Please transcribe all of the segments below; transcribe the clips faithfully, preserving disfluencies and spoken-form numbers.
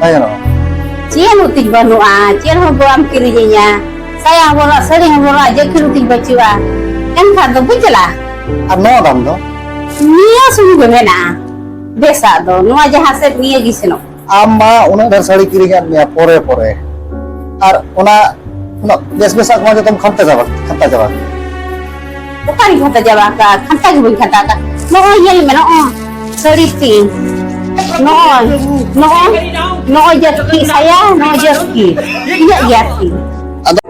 ᱵᱟᱭ ᱜᱟᱱᱚᱜᱼᱟ᱾ ᱪᱮᱫ ᱦᱚᱸ ᱛᱤᱧ ᱵᱟᱹᱱᱩᱜᱼᱟ, ᱪᱮᱫ ᱦᱚᱸ ᱵᱟᱢ ᱠᱤᱨᱤᱧᱤᱧᱟ, ᱥᱟᱭᱟ ᱦᱚᱸ ᱵᱟᱹᱱᱩᱜᱼᱟ, ᱥᱟᱹᱲᱤ ᱦᱚᱸ ᱵᱟᱹᱱᱩᱜᱼᱟ, ᱡᱟᱹᱠᱤ ᱞᱩᱜᱽᱲᱤ ᱵᱟᱹᱪᱩᱜᱼᱟ, ᱮᱱᱠᱷᱟᱱ ᱫᱚ ᱵᱟᱹᱧ ᱪᱟᱞᱟᱜᱼᱟ᱾ ᱟᱨ ᱱᱚᱣᱟ ᱫᱟᱢ ᱫᱚ? ᱱᱤᱭᱟᱹ ᱥᱩᱢᱩᱝ ᱜᱮ ᱢᱮᱱᱟᱜᱼᱟ ᱵᱮᱥᱟᱜ ᱫᱚ, ᱱᱚᱣᱟ ᱡᱟᱦᱟᱸ ᱥᱮᱫ ᱱᱤᱭᱟᱹ ᱜᱮ ᱥᱮᱱᱚᱜ᱾ ᱟᱢ ᱢᱟ ᱩᱱᱟᱹᱜ ᱰᱷᱮᱨ ᱥᱟᱹᱲᱤ ᱠᱤᱨᱤᱧ ᱟᱫ ᱢᱮᱭᱟ ᱯᱚᱨᱮ ᱯᱚᱨᱮ, ᱟᱨ ᱚᱱᱟ ᱩᱱᱟᱹᱜ ᱵᱮᱥ ᱵᱮᱥᱟᱜ ᱠᱚᱢᱟ ᱡᱚᱛᱚᱢ ᱠᱷᱟᱱᱛᱟ ᱪᱟᱵᱟ, ᱠᱷᱟᱱᱛᱟ ᱪᱟᱵᱟ ᱠᱮᱫᱟ᱾ ᱚᱠᱟᱨᱤᱧ ᱠᱷᱟᱱᱛᱟ ᱪᱟᱵᱟ ᱟᱠᱟᱫᱼᱟ? ᱠᱷᱟᱱᱛᱟ ᱜᱮ ᱵᱟᱹᱧ ᱠᱷᱟᱱᱛᱟ ᱟᱠᱟᱫ᱾ ᱱᱚᱜᱼᱚᱭ ᱧᱮᱞ ᱢᱮ, ᱱᱚᱜᱼᱚᱭ ᱥᱟᱹᱲᱤ ᱛᱤᱧ, ᱱᱚᱜᱼᱚᱭ, ᱱᱚᱜᱼᱚᱭ, ᱱᱚᱜᱼᱚᱭ ᱡᱟᱹᱥᱛᱤ ᱥᱟᱭᱟ, ᱱᱚᱜᱼᱚᱭ ᱡᱟᱹᱥᱛᱤ ᱤᱧᱟᱹᱜ ᱜᱮ ᱟᱨᱠᱤ᱾ ᱟᱫᱚ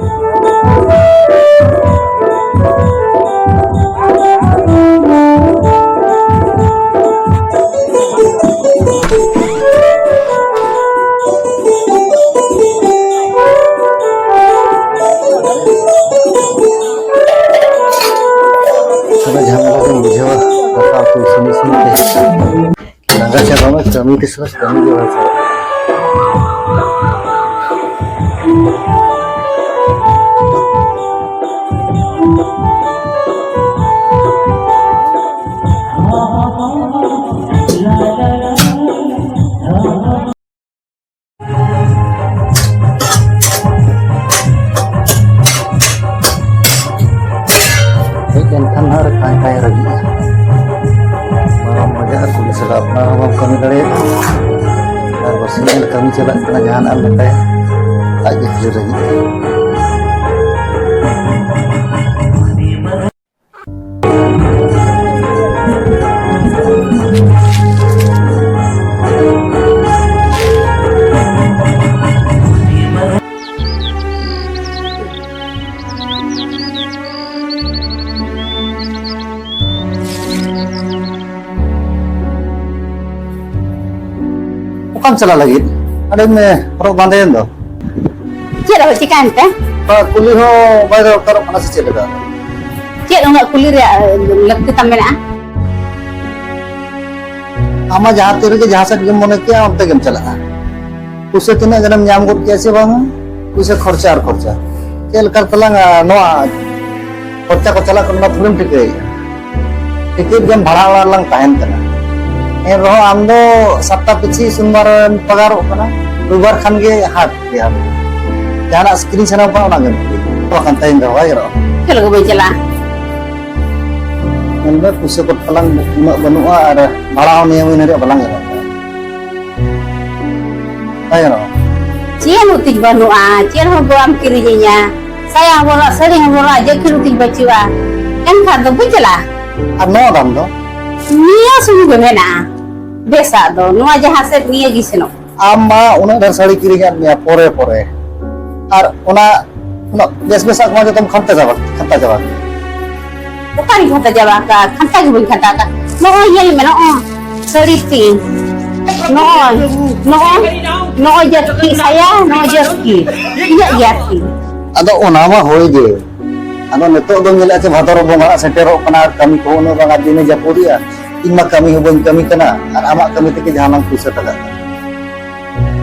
ᱛᱚᱵᱮ ᱡᱷᱟᱢᱮᱞᱟ ᱠᱚᱧ ᱵᱩᱡᱷᱟᱹᱣᱟ, ᱫᱟᱠᱟ ᱩᱛᱩ ᱤᱥᱤᱱ ᱤᱥᱤᱱ ᱛᱮ᱾ ᱞᱟᱸᱜᱟ ᱪᱟᱵᱟ ᱢᱟ ᱠᱟᱹᱢᱤ ᱛᱤᱥ ᱦᱚᱸ ᱠᱟᱹᱢᱤ ᱜᱮ ᱵᱟᱝ ᱪᱟᱵᱟᱜᱼᱟ᱾ ᱦᱮᱡ ᱞᱮᱱᱠᱷᱟᱱ ᱦᱟᱸᱜ ᱨᱮ ᱠᱟᱸᱭ ᱠᱟᱸᱭ ᱨᱟᱹᱜᱤᱜᱼᱟ᱾ ᱵᱟᱨᱚ ᱵᱟᱡᱟᱜ ᱟᱨ ᱠᱩᱲᱤ ᱥᱟᱞᱟᱜ ᱟᱯᱱᱟᱨ ᱦᱚᱸ ᱵᱟᱢ ᱠᱟᱹᱢᱤ ᱫᱟᱲᱮᱭᱟᱜᱼᱟ᱾ ᱟᱨ ᱵᱟᱹᱥᱤᱭᱟᱹ ᱠᱟᱹᱢᱤ ᱪᱟᱞᱟᱜ ᱠᱟᱱᱟ, ᱡᱟᱦᱟᱱᱟᱜ ᱮᱢ ᱢᱮᱛᱟᱭᱟ, ᱟᱡ ᱜᱮ ᱠᱷᱟᱹᱞᱤ ᱨᱟᱹᱜᱤᱜᱼᱟ᱾ ᱚᱠᱟᱢ ᱪᱟᱞᱟᱜ ᱞᱟᱹᱜᱤᱫ? ᱟᱹᱰᱤᱢ, ᱮ, ᱦᱚᱨᱚᱜ ᱵᱟᱸᱫᱮᱭᱮᱱ ᱫᱚ᱾ ᱪᱮᱫ ᱦᱚᱸ ᱪᱤᱠᱟᱹᱭᱮᱱ ᱛᱮ? ᱵᱟ, ᱠᱩᱞᱤ ᱦᱚᱸ ᱵᱟᱭ ᱫᱚᱨᱠᱟᱨᱚᱜ ᱠᱟᱱᱟ ᱥᱮ ᱪᱮᱫ ᱞᱮᱠᱟ? ᱪᱮᱫ ᱩᱱᱟᱹᱜ ᱠᱩᱞᱤ ᱨᱮᱭᱟᱜ, ᱮ, ᱞᱟᱹᱠᱛᱤ ᱛᱟᱢ ᱢᱮᱱᱟᱜᱼᱟ? ᱟᱢ ᱢᱟ ᱡᱟᱦᱟᱸ ᱛᱤ ᱨᱮᱜᱮ ᱡᱟᱦᱟᱸ ᱥᱮᱫ ᱜᱮᱢ ᱢᱚᱱᱮ ᱠᱮᱜᱼᱟ, ᱚᱱᱛᱮ ᱜᱮᱢ ᱪᱟᱞᱟᱜᱼᱟ᱾ ᱯᱩᱭᱥᱟᱹ ᱛᱤᱱᱟᱹᱜ ᱜᱟᱱᱮᱢ ᱧᱟᱢ ᱜᱚᱫ ᱠᱮᱜᱼᱟ ᱥᱮ ᱵᱟᱝᱟ? ᱯᱩᱭᱥᱟᱹ ᱠᱷᱚᱨᱪᱟ ᱟᱨ ᱠᱷᱚᱨᱪᱟ᱾ ᱪᱮᱫ ᱞᱮᱠᱟ ᱛᱮᱞᱟᱝ, ᱟ, ᱱᱚᱣᱟ ᱠᱷᱚᱨᱪᱟ ᱠᱚ ᱪᱟᱞᱟᱜ ᱠᱟᱱᱟ, ᱚᱱᱟ ᱛᱷᱚᱲᱤᱢ ᱴᱷᱤᱠᱟᱹᱭᱮᱫᱼᱟ? ᱴᱤᱠᱤᱴ ᱜᱮᱢ ᱵᱷᱟᱲᱟ ᱚᱲᱟᱜ ᱨᱮᱞᱟᱝ ᱛᱟᱦᱮᱱ ᱠᱟᱱᱟ᱾ ᱮᱱ ᱨᱮᱦᱚᱸ ᱟᱢ ᱫᱚ ᱥᱟᱯᱛᱟ ᱯᱤᱪᱷᱤ ᱥᱳᱢᱵᱟᱨ ᱮᱢ ᱯᱟᱜᱟᱨᱚᱜ ᱠᱟᱱᱟ, ᱨᱚᱵᱤᱵᱟᱨ ᱠᱷᱟᱱ ᱜᱮ ᱦᱟᱴ ᱜᱮᱭᱟ᱾ ᱡᱟᱦᱟᱱᱟᱜ ᱥᱠᱨᱤᱱ ᱥᱟᱱᱟᱢ ᱠᱟᱱᱟ, ᱚᱱᱟ ᱜᱮᱢ ᱠᱤᱨᱤᱧᱟ᱾ ᱵᱟᱠᱷᱟᱱ ᱛᱟᱭᱚᱢ ᱫᱚ ᱵᱟᱭ ᱜᱟᱱᱚᱜᱼᱟ᱾ ᱪᱮᱫ ᱞᱟᱹᱜᱤᱫ ᱵᱟᱹᱧ ᱪᱟᱞᱟᱜᱼᱟ? ᱧᱮᱞ ᱢᱮ, ᱯᱩᱭᱥᱟᱹ ᱠᱚ ᱛᱟᱞᱟᱝ ᱩᱱᱟᱹᱜ ᱵᱟᱹᱱᱩᱜᱼᱟ ᱟᱨ ᱵᱷᱟᱲᱟ ᱦᱚᱸ ᱱᱤᱭᱟᱹ ᱢᱟᱹᱦᱱᱟᱹ ᱨᱮᱭᱟᱜ ᱵᱟᱞᱟᱝ ᱮᱢᱚᱜ ᱠᱟᱱᱟ᱾ ᱵᱟᱭ ᱜᱟᱱᱚᱜᱼᱟ᱾ ᱪᱮᱫ ᱦᱚᱸ ᱛᱤᱧ ᱵᱟᱹᱱᱩᱜᱼᱟ, ᱪᱮᱫ ᱦᱚᱸ ᱵᱟᱢ ᱠᱤᱨᱤᱧᱤᱧᱟ, ᱥᱟᱭᱟ ᱦᱚᱸ ᱵᱟᱹᱱᱩᱜᱼᱟ, ᱥᱟᱹᱲᱤ ᱦᱚᱸ ᱵᱟᱹᱱᱩᱜᱼᱟ, ᱡᱟᱹᱠᱤ ᱞᱩᱜᱤ ᱵᱟᱹᱪᱩᱜᱼᱟ, ᱮᱱᱠᱷᱟᱱ ᱫᱚ ᱵᱟᱹᱧ ᱪᱟᱞᱟᱜᱼᱟ᱾ ᱟᱨ ᱱᱚᱣᱟ ᱫᱟᱢ ᱫᱚ? ᱱᱤᱭᱟᱹ ᱥᱩᱢᱩᱝ ᱜᱮ ᱢᱮᱱᱟᱜᱼᱟ ᱵᱮᱥᱟᱜ ᱫᱚ, ᱱᱚᱣᱟ ᱡᱟᱦᱟᱸ ᱥᱮᱫ ᱱᱤᱭᱟᱹ ᱜᱮ ᱥᱮᱱᱚᱜ᱾ ᱟᱢ ᱢᱟ ᱩᱱᱟᱹᱜ ᱰᱷᱮᱨ ᱥᱟᱹᱲᱤ ᱠᱤᱨᱤᱧ ᱟᱫ ᱢᱮᱭᱟ ᱯᱚᱨᱮ ᱯᱚᱨᱮ, ᱟᱨ ᱚᱱᱟ ᱩᱱᱟᱹᱜ ᱵᱮᱥ ᱵᱮᱥᱟᱜ ᱠᱚᱢᱟ ᱡᱚᱛᱚᱢ ᱠᱷᱟᱱᱛᱟ ᱪᱟᱵᱟ, ᱠᱷᱟᱱᱛᱟ ᱪᱟᱵᱟ᱾ ᱚᱠᱟᱨᱤᱧ ᱠᱷᱟᱱᱛᱟ ᱪᱟᱵᱟ ᱟᱠᱟᱫᱼᱟ? ᱠᱷᱟᱱᱛᱟ ᱜᱮ ᱵᱟᱹᱧ ᱠᱷᱟᱱᱛᱟ ᱟᱠᱟᱫ᱾ ᱱᱚᱜᱼᱚᱭ ᱧᱮᱞ ᱢᱮ, ᱱᱚᱜᱼᱚᱭ ᱥᱟᱹᱲᱤ ᱛᱤᱧ, ᱱᱚᱜᱼᱚᱭ, ᱱᱚᱜᱼᱚᱭ, ᱱᱚᱜᱼᱚᱭ ᱡᱟᱹᱥᱛᱤ ᱥᱟᱭᱟ, ᱱᱚᱜᱼᱚᱭ ᱡᱟᱹᱥᱛᱤ, ᱤᱧᱟᱹᱜ ᱜᱮ ᱟᱨᱠᱤ᱾ ᱟᱫᱚ ᱚᱱᱟ ᱢᱟ ᱦᱳᱭ ᱜᱮ, ᱟᱫᱚ ᱱᱤᱛᱚᱜ ᱫᱚᱢ ᱧᱮᱞᱮᱫᱼᱟ ᱪᱮ ᱵᱷᱟᱫᱚᱨ ᱵᱚᱸᱜᱟ ᱦᱟᱸᱜ ᱥᱮᱴᱮᱨᱚᱜ ᱠᱟᱱᱟ, ᱟᱨ ᱠᱟᱹᱢᱤ ᱠᱚᱦᱚᱸ ᱩᱱᱟᱹᱜ ᱵᱟᱝ ᱟᱨ ᱫᱤᱱᱮ ᱡᱟᱹᱯᱩᱫᱮᱜᱼᱟ᱾ ᱤᱧ ᱢᱟ ᱠᱟᱹᱢᱤ ᱦᱚᱸ ᱵᱟᱹᱧ ᱠᱟᱹᱢᱤ ᱠᱟᱱᱟ, ᱟᱨ ᱟᱢᱟᱜ ᱠᱟᱹᱢᱤ ᱛᱮᱜᱮ ᱡᱟᱦᱟᱱᱟᱜ ᱯᱩᱭᱥᱟᱹ ᱴᱟᱠᱟᱜ ᱠᱟᱱᱟ᱾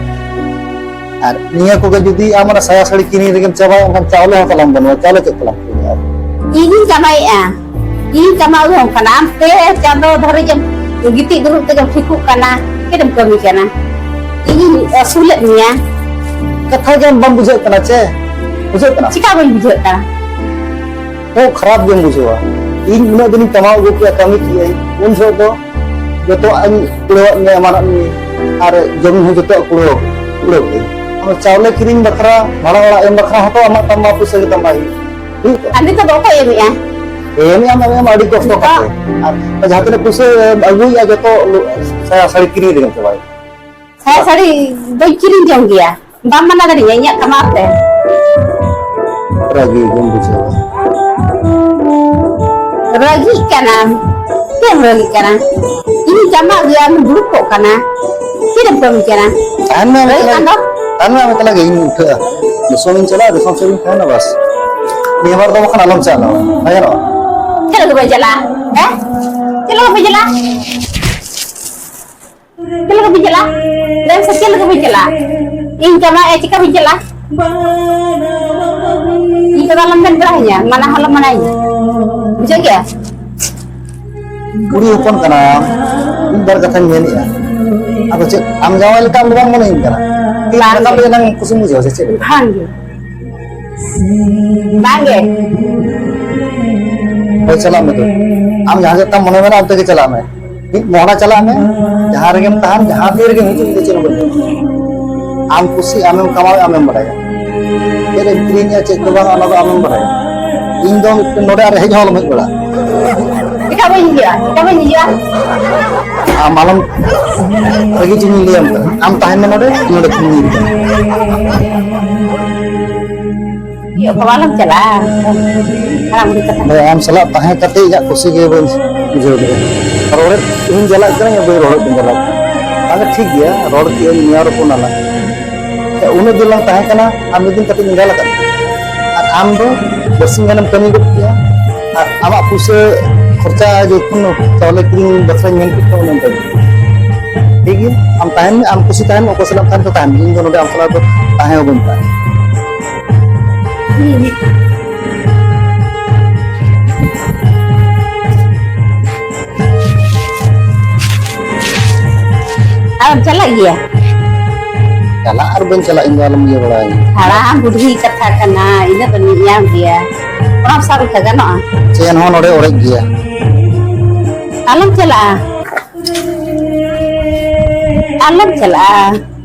ᱟᱨ ᱱᱤᱭᱟᱹ ᱠᱚᱜᱮ ᱡᱩᱫᱤ ᱟᱢ ᱚᱱᱟ ᱥᱟᱭᱟ ᱥᱟᱹᱲᱤ ᱠᱤᱨᱤᱧ ᱨᱮᱜᱮᱢ ᱪᱟᱵᱟᱭᱟ, ᱮᱱᱠᱷᱟᱱ ᱪᱟᱣᱞᱮ ᱦᱚᱸ ᱛᱟᱞᱟᱝ ᱵᱟᱹᱱᱩᱜᱼᱟ᱾ ᱪᱟᱣᱞᱮ ᱪᱮᱫ ᱛᱮᱞᱟᱝ ᱠᱤᱨᱤᱧᱟ? ᱤᱧᱤᱧ ᱠᱟᱢᱟᱭᱮᱫᱼᱟ, ᱤᱧᱤᱧ ᱠᱟᱢᱟᱣ ᱡᱚᱝ ᱠᱟᱱᱟ᱾ ᱟᱢ ᱯᱮ ᱪᱟᱸᱫᱚ ᱫᱷᱚᱨᱮ ᱜᱮᱢ ᱜᱤᱛᱤᱡ ᱫᱩᱲᱩᱵ ᱛᱮᱜᱮᱢ ᱴᱷᱤᱠᱚᱜ ᱠᱟᱱᱟ, ᱪᱮᱫ ᱮᱢ ᱠᱟᱹᱢᱤ ᱠᱟᱱᱟ? ᱤᱧᱤᱧ ᱟᱹᱥᱩᱞᱮᱫ ᱢᱮᱭᱟ᱾ ᱠᱟᱛᱷᱟ ᱜᱮ ᱵᱟᱢ ᱵᱩᱡᱷᱟᱹᱜ ᱠᱟᱱᱟ ᱪᱮ? ᱵᱩᱡᱷᱟᱹᱜ ᱠᱟᱱᱟ? ᱪᱮᱠᱟ ᱵᱟᱹᱧ ᱵᱩᱡᱷᱟᱹᱜ ᱠᱟᱱᱟ? ᱠᱷᱩᱵ ᱠᱷᱟᱨᱟᱯ ᱜᱮᱢ ᱵᱩᱡᱷᱟᱹᱣᱟ᱾ ᱤᱧ ᱩᱱᱟᱹᱜ ᱫᱤᱱᱤᱧ ᱠᱟᱢᱟᱣ ᱟᱹᱜᱩ ᱠᱮᱫᱼᱟ, ᱠᱟᱹᱢᱤ ᱠᱮᱫᱼᱟᱹᱧ, ᱩᱱ ᱡᱚᱦᱚᱜ ᱫᱚ ᱡᱚᱛᱚᱣᱟᱜ ᱤᱧ ᱠᱩᱲᱟᱹᱣᱟᱫ ᱢᱮᱭᱟ, ᱮᱢᱟᱱᱟᱫ ᱢᱮᱭᱟ, ᱟᱨ ᱡᱚᱢ ᱧᱩ ᱦᱚᱸ ᱡᱚᱛᱚᱣᱟᱜ ᱠᱩᱲᱟᱹᱣ, ᱠᱩᱲᱟᱹᱣ ᱠᱮᱫᱟᱹᱧ᱾ ᱟᱢ ᱪᱟᱣᱞᱮ ᱠᱤᱨᱤᱧ ᱵᱟᱠᱷᱨᱟ, ᱵᱷᱟᱲᱟ ᱚᱲᱟᱜ ᱮᱢ ᱵᱟᱠᱷᱨᱟ ᱦᱚᱸᱛᱚ ᱟᱢᱟᱜ ᱛᱟᱢ ᱢᱟ ᱯᱩᱭᱥᱟᱹ ᱜᱮ ᱛᱟᱢ ᱵᱟᱭ ᱦᱩᱭᱩᱜ᱾ ᱦᱩᱭᱩᱜ ᱠᱟᱱᱟ? ᱟᱨ ᱱᱤᱛᱚᱜ ᱫᱚ ᱚᱠᱚᱭ ᱮᱢᱮᱜᱼᱟ? ᱮᱢᱮᱜᱼᱟᱢ, ᱮᱢᱮᱜᱼᱟᱢ ᱟᱹᱰᱤ ᱠᱚᱥᱴᱚ ᱱᱤᱛᱚᱜ? ᱠᱟᱛᱮ᱾ ᱟᱨ ᱡᱟᱦᱟᱸ ᱛᱤᱱᱟᱹᱜ ᱯᱩᱭᱥᱟᱹ ᱟᱹᱜᱩᱭᱮᱜᱼᱟ, ᱡᱚᱛᱚ ᱞᱩ-, ᱥᱟᱭᱟ ᱥᱟᱹᱲᱤ ᱠᱤᱨᱤᱧ ᱨᱮᱜᱮᱢ ᱪᱟᱵᱟᱭᱟ᱾ ᱥᱟᱭᱟ ᱥᱟᱹᱲᱤ ᱫᱚᱧ ᱠᱤᱨᱤᱧ ᱡᱚᱝ ᱜᱮᱭᱟ, ᱵᱟᱢ ᱢᱟᱱᱟ ᱫᱟᱲᱮᱭᱟᱹᱧᱟ ᱤᱧᱟᱹᱜ ᱠᱟᱢᱟᱣ ᱛᱮ᱾ ᱨᱟᱹᱜᱤ ᱜᱮᱢ ᱵᱩᱡᱷᱟᱹᱣᱟ᱾ ᱨᱟᱹᱜᱤᱜ ᱠᱟᱱᱟᱢ? ᱪᱮᱫ ᱮᱢ ᱨᱟᱹᱜᱤᱜ ᱠᱟᱱᱟ? ᱤᱧᱤᱧ ᱠᱟᱢᱟᱣ ᱟᱹᱜᱩᱭᱟ, ᱟᱢ ᱫᱩᱲᱩᱵ ᱠᱚᱜ ᱠᱟᱱᱟ, ᱪᱮᱫ ᱮᱢ ᱠᱟᱹᱢᱤ ᱠᱟᱱᱟ? ᱛᱟᱦᱮᱱ ᱢᱮ, ᱟᱢ ᱨᱟᱹᱜᱤᱜ ᱮᱠᱞᱟ ᱠᱟᱱ ᱜᱮ, ᱫᱚ? ᱛᱟᱦᱮᱱ ᱢᱮ, ᱟᱢ ᱮᱠᱞᱟ ᱜᱮ, ᱤᱧ ᱩᱴᱷᱟᱹᱜᱼᱟ᱾ ᱫᱤᱥᱚᱢᱤᱧ ᱪᱟᱞᱟᱜᱼᱟ, ᱫᱤᱥᱚᱢ ᱥᱮᱫ ᱤᱧ ᱛᱟᱦᱮᱱᱟ, ᱵᱟᱥ᱾ ᱱᱤᱭᱟᱹ ᱵᱟᱨ ᱫᱚ ᱵᱟᱠᱷᱟᱱ ᱟᱞᱚᱢ ᱪᱟᱞᱟᱜᱼᱟ, ᱵᱟᱭ ᱜᱟᱱᱚᱜᱼᱟ? ᱪᱮᱫ ᱞᱟᱹᱜᱤᱫ ᱵᱟᱹᱧ ᱪᱟᱞᱟᱜᱼᱟ? ᱦᱮᱸ? ᱪᱮᱫ ᱞᱟᱹᱜᱤᱫ ᱵᱟᱹᱧ ᱪᱟᱞᱟᱜᱼᱟ? ᱪᱮᱫ ᱞᱟᱹᱜᱤᱫ ᱵᱤᱱ ᱪᱟᱞᱟᱜᱼᱟ? ᱞᱟᱹᱭ ᱢᱮᱥᱮ, ᱪᱮᱫ ᱞᱟᱹᱜᱤᱫ ᱵᱤᱱ ᱪᱟᱞᱟᱜᱼᱟ? ᱤᱧ ᱠᱟᱢᱟᱣᱮᱫᱼᱟ, ᱪᱮᱠᱟ ᱵᱤᱱ ᱪᱟᱞᱟᱜᱼᱟ? ᱤᱧ ᱠᱟᱛᱷᱟ ᱟᱞᱚᱢ ᱢᱮᱱ ᱵᱟᱲᱟᱭᱤᱧᱟ, ᱢᱟᱱᱟ ᱦᱚᱸ ᱟᱞᱚᱢ ᱢᱟᱱᱟᱭᱤᱧᱟ᱾ ᱵᱩᱡᱷᱟᱹᱣ ᱠᱮᱜᱼᱟ? ᱠᱩᱲᱤ ᱦᱚᱯᱚᱱ ᱠᱟᱱᱟᱢ, ᱢᱤᱫ ᱵᱟᱨ ᱠᱟᱛᱷᱟᱧ ᱢᱮᱱᱮᱫᱼᱟ᱾ ᱟᱫᱚ ᱪᱮᱫ, ᱟᱢ ᱡᱟᱶᱟᱭ ᱞᱮᱠᱟ ᱟᱢ ᱫᱚ ᱵᱟᱢ ᱢᱚᱱᱮᱧ ᱠᱟᱱᱟ? ᱵᱟᱝ᱾ ᱨᱟᱠᱟᱵ ᱞᱮ ᱮᱱᱟᱝ ᱠᱩᱥᱤᱢ ᱵᱩᱡᱷᱟᱹᱣᱟ ᱥᱮ ᱪᱮᱫ? ᱵᱟᱝ ᱜᱮ᱾ ᱵᱟᱝ ᱜᱮ᱾ ᱦᱳᱭ, ᱪᱟᱞᱟᱜ ᱢᱮ ᱛᱚᱵᱮ᱾ ᱟᱢ ᱡᱟᱦᱟᱸ ᱥᱮᱫ ᱛᱟᱢ ᱢᱚᱱᱮ ᱢᱮᱱᱟᱜ, ᱚᱱᱛᱮ ᱜᱮ ᱪᱟᱞᱟᱜ ᱢᱮ᱾ ᱢᱤᱫ ᱢᱚᱦᱰᱟ ᱪᱟᱞᱟᱜ ᱢᱮ, ᱡᱟᱦᱟᱸ ᱨᱮᱜᱮᱢ ᱛᱟᱦᱮᱱ, ᱡᱟᱦᱟᱸ ᱛᱤ ᱨᱮᱜᱮᱢ ᱦᱤᱡᱩᱜ, ᱤᱧ ᱫᱚ ᱪᱮᱫ ᱦᱚᱸ ᱵᱟᱹᱧ ᱢᱮᱱᱟ᱾ ᱟᱢ ᱠᱩᱥᱤ, ᱟᱢᱮᱢ ᱠᱟᱢᱟᱣᱮᱫ, ᱟᱢᱮᱢ ᱵᱟᱲᱟᱭᱟ᱾ ᱪᱮᱫ ᱮᱢ ᱠᱤᱨᱤᱧᱟ, ᱪᱮᱫ ᱫᱚ ᱵᱟᱝ, ᱚᱱᱟ ᱫᱚ ᱟᱢᱮᱢ ᱵᱟᱲᱟᱭᱟ᱾ ᱤᱧ ᱫᱚ ᱢᱤᱫᱴᱮᱱ ᱱᱚᱰᱮ ᱟᱨ ᱦᱮᱡ ᱦᱚᱸ ᱟᱞᱚᱢ ᱦᱮᱡ ᱵᱟᱲᱟᱜᱼᱟ᱾ ᱪᱮᱠᱟ ᱵᱟᱹᱧ ᱦᱤᱡᱩᱜᱼᱟ? ᱪᱮᱠᱟ ᱵᱟᱹᱧ ᱦᱤᱡᱩᱜᱼᱟ? ᱟᱢ ᱟᱞᱚᱢ ᱨᱟᱹᱜᱤ ᱦᱚᱪᱚᱧ, ᱞᱟᱹᱭᱟᱢ ᱠᱟᱱᱟ᱾ ᱟᱢ ᱛᱟᱦᱮᱱ ᱢᱮ ᱱᱚᱰᱮ, ᱤᱧ ᱱᱚᱰᱮ ᱠᱷᱚᱱᱤᱧ ᱤᱫᱤ ᱠᱟᱱᱟ᱾ ᱤᱭᱟᱹ ᱠᱚ ᱵᱟᱞᱟᱝ ᱪᱟᱞᱟᱜᱼᱟ? ᱦᱟᱲᱟᱢ ᱵᱩᱲᱦᱤ ᱠᱟᱛᱷᱟ᱾ ᱦᱳᱭ, ᱟᱢ ᱥᱟᱞᱟᱜ ᱛᱟᱦᱮᱸ ᱠᱟᱛᱮ ᱤᱧᱟᱹᱜ ᱠᱩᱥᱤ ᱜᱮ ᱵᱟᱹᱧ ᱵᱩᱡᱷᱟᱹᱣ ᱠᱮᱫᱟ᱾ ᱨᱚᱲᱮᱫ ᱤᱧ ᱪᱟᱞᱟᱜ ᱠᱟᱹᱱᱟᱹᱧ, ᱵᱟᱹᱧ ᱨᱚᱲᱮᱫ ᱠᱟᱱ ᱪᱟᱞᱟᱜ᱾ ᱟᱫᱚ ᱴᱷᱤᱠ ᱜᱮᱭᱟ, ᱨᱚᱲ ᱠᱮᱜ ᱟᱹᱧ, ᱱᱤᱭᱟᱹ ᱨᱚᱯᱚᱲ ᱱᱟᱞᱟᱝ᱾ ᱩᱱᱟᱹᱜ ᱫᱤᱱ ᱞᱟᱝ ᱛᱟᱦᱮᱸ ᱠᱟᱱᱟ, ᱟᱢ ᱢᱤᱫ ᱫᱤᱱ ᱠᱟᱹᱴᱤᱡ ᱮᱸᱜᱟᱞ ᱟᱠᱟᱫ ᱢᱮᱭᱟ᱾ ᱟᱨ ᱟᱢ ᱫᱚ ᱵᱟᱨᱥᱤᱧ ᱜᱟᱱᱮᱢ ᱠᱟᱹᱢᱤ ᱜᱚᱫ ᱠᱮᱭᱟ, ᱟᱨ ᱟᱢᱟᱜ ᱯᱩᱭᱥᱟᱹ ᱠᱷᱚᱨᱪᱟ ᱡᱚᱠᱷᱚᱱ ᱪᱟᱣᱞᱮ ᱠᱤᱨᱤᱧ ᱵᱟᱠᱷᱨᱟᱧ ᱢᱮᱱ ᱠᱮᱫ ᱛᱟᱢᱟ, ᱚᱱᱮ ᱚᱱᱠᱟ ᱜᱮ᱾ ᱴᱷᱤᱠ ᱜᱮᱭᱟ, ᱟᱢ ᱛᱟᱦᱮᱱ ᱢᱮ, ᱟᱢ ᱠᱩᱥᱤ ᱛᱟᱦᱮᱱ ᱢᱮ, ᱚᱠᱚᱭ ᱥᱟᱞᱟᱜ ᱮᱢ ᱛᱟᱦᱮᱱ ᱠᱷᱟᱱ ᱛᱟᱦᱮᱱ ᱢᱮ, ᱤᱧ ᱫᱚ ᱱᱚᱰᱮ ᱟᱢ ᱥᱟᱞᱟᱜ ᱫᱚ ᱛᱟᱦᱮᱸ ᱦᱚᱸ ᱵᱟᱹᱧ ᱛᱟᱦᱮᱱᱟ᱾ ᱟᱢ ᱪᱟᱞᱟᱜ ᱜᱮᱭᱟ? ᱪᱟᱞᱟᱜ ᱟᱨ ᱵᱟᱹᱧ ᱪᱟᱞᱟᱜ, ᱤᱧ ᱫᱚ ᱟᱞᱚᱢ ᱤᱭᱟᱹ ᱵᱟᱲᱟᱭᱟ᱾ ᱦᱟᱲᱟᱢ ᱵᱩᱰᱷᱤ ᱠᱟᱛᱷᱟ ᱠᱟᱱᱟ, ᱤᱱᱟᱹ ᱫᱚ ᱢᱤᱫ ᱧᱟᱢ ᱜᱮᱭᱟ᱾ ᱚᱱᱟ ᱥᱟᱵ ᱞᱮᱠᱟ ᱜᱟᱱᱚᱜᱼᱟ? ᱪᱮᱱ ᱦᱚᱸ ᱱᱚᱰᱮ ᱚᱲᱮᱡ ᱜᱮᱭᱟ᱾ ᱟᱞᱚᱢ ᱪᱟᱞᱟᱜᱼᱟ, ᱟᱞᱚᱢ ᱪᱟᱞᱟᱜᱼᱟ᱾